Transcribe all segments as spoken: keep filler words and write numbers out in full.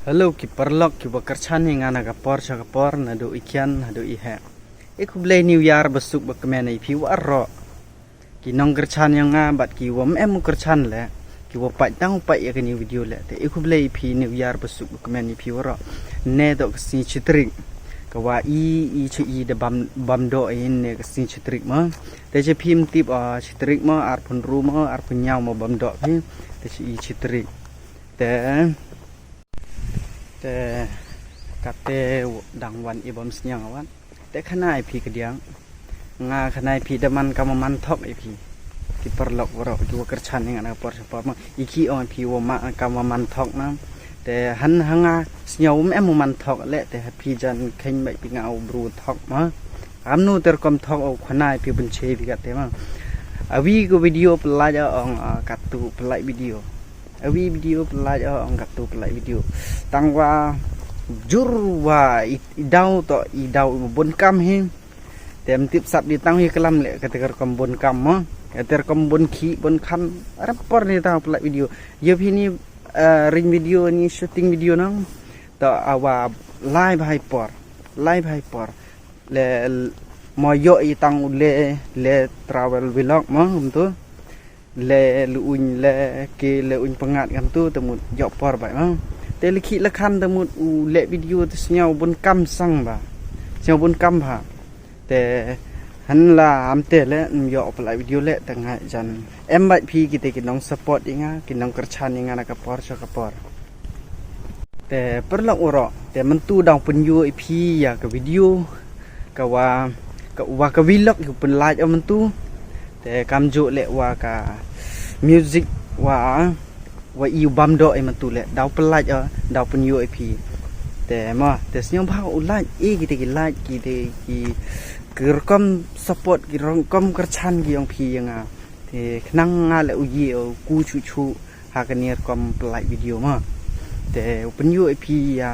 Hello ki paralok ki wa kyrchan ya nga na ka por cha ka por, na du i khian, na du i heh. E khublei New Year ba suk ba kmen i phi waroh. Ki nongkyrchan yong nga bad ki wa ym em u kyrchan le, ki wa pait tang u pait ya kani ka video le. Te i khublei i phi New Year ba suk ba kmen i phi waroh. Ne toh ka sngi chi tarik. Ka wa i, i chi i da bam, bam doh i ne ka sngi chi tarik mo. Te chi phi ym tip, ah, chi tarik mo, arphaw ynru mo, arphaw ynñiaw mo bam doh phi. Te chi i chi tarik. Te Te kate dang wan i bam sniang wan. Te khana i phi kadiang. Nga khana i phi da man kam man thok i phi. Ki paralok waroh ki wa kyrchan ya nga na ka por cha por mo. I ki ong i phi wa ma kam man thok na. Te han ha nga sniaw ym em man thok le, te ha phi jan kheiñ bai phi nga u bru thok mo. Amnu ter kom thok u khana i phi ban che phi kate mo. Awi ko video pynlait ong, ah, katu pynlait video. Awi video pynlait o, ong katu pynlait video. Tang wa jur wa i, i daw toh, i daw i bun kam hi. Te ym tip sap di tang hi klam le kate ka rukom bun kam mo. Kate rukom bun khi, bun khan. Arap por ni tang pynlait video. Yo phi ni, eh, ring video ni, shooting video nong. Toh awa lai bhai por. Lai bhai por. Le, mo yo i tang u le, le travel vlog mo, kumtu. Le, le uñ le, ke le uñ pyngat kamtu, te mut yoh por bai mo. Te le khi le khan te mut u le video te sniaw bun kam sang ba. Sniaw bun kam ba. Te han la am te le, ym yoh pynlait video le, te ngai jan. Em bait phi kite ki nong support i nga, ki nong kyrchan i nga na ka por cha ka por. Te paralok waroh, te myntu dang pynyoo i phi ya ka video, ka wa, ka wa ka vlog i pynlait o myntu. Te kamjooh le wa ka music wa, wa i u bam doh i myntu le, daw pynlait o, daw pynyoo i phi. Te mo, te sniaw bha u lait, i kite ki lait, kite ki, ki rukom support, ki rukom kyrchan ki yong phi ya nga. Te khnang nga le u ye u ku chu chu ha kani rukom pynlait video mo. Te u pynyoo i phi ya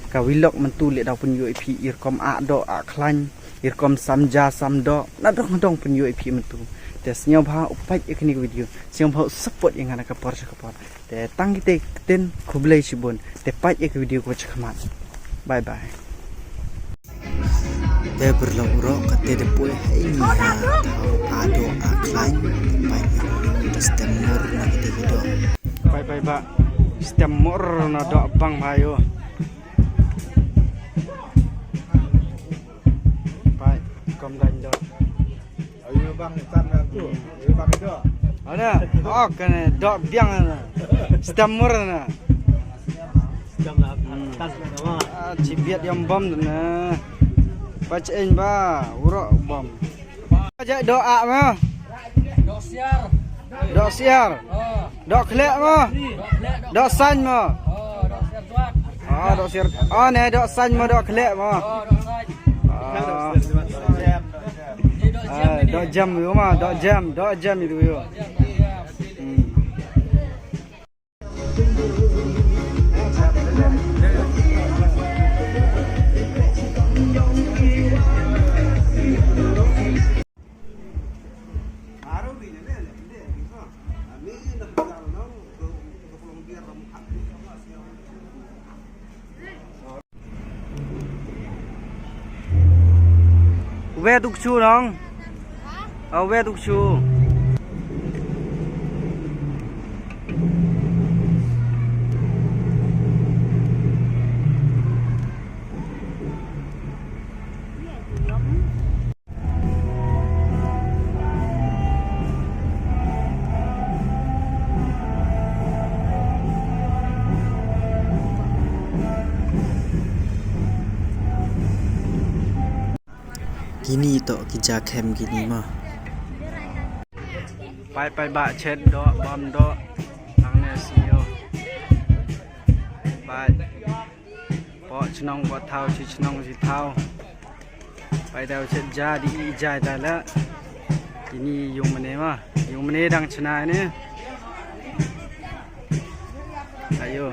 ka vlog myntu le daw pynyoo i phi i rukom ah doh ah khlaiñ, i rukom sam ja sam doh, na dong dong pynyoo i phi myntu. Te sniaw bha u pait ya kani ka video, sniaw bha u support ya nga na ka por cha ka por. Te tang kite ktien, khublei chibun. Te pait ya ka video ko chakhmat. Bye bye. Te paralok waroh kate da poi hei ni ha thaw ah doh ah khlaiñ. Pait ya da stem mur na kate ki doh. Pait pait ba. Stem mur na doh bang ba yo. Pait kom dang doh. Ayo bang, tan na tu. Ayo bang, doh. Ana, ok, kane doh biang na. Stem mur na. Stem na. Hmm. Tan na. Ah, chibiat yong bom na. Pait eng ba, waroh bom. Aja doh ah mo. Doh siar. Doh siar. Oh. Doh khleh mo. Doh khleh, doh. Doh sañ mo. Oh, doh siar tuat. Ah, doh siar. Ah, ne doh sañ mo, doh khleh mo. Oh, doh sañ. Ah. Ni doh jam. Ah, ni doh jam yo mo, doh jam, doh jam itu yo. Doh jam, doh jam. Hmm. Uwe duk chu nong. Uwe duk chu. Kini toh ki ja khem kini ma. Pait pait ba chet doh bam doh. Ang ne sio. Pait. Poh chnong poh thaw, chi chnong chi thaw. Pait daw chet ja di i ja da la. Ini yung mane ma. Yung mane dang chna ne. Ayo.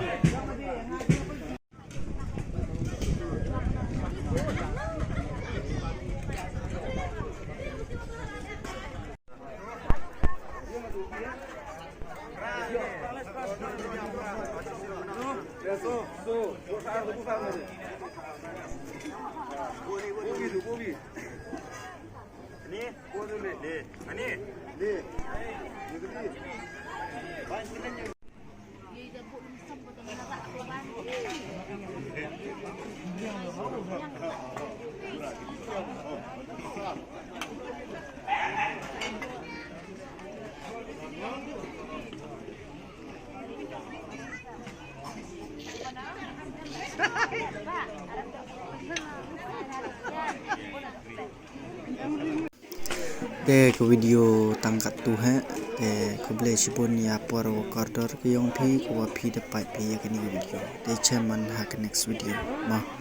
Te ka video tang kattu hi, te khublei chibun ya por wa kordor ka yong phi, ka wa phi da pait phi ya kani ka video. Te chem man ha ka next video. Ma.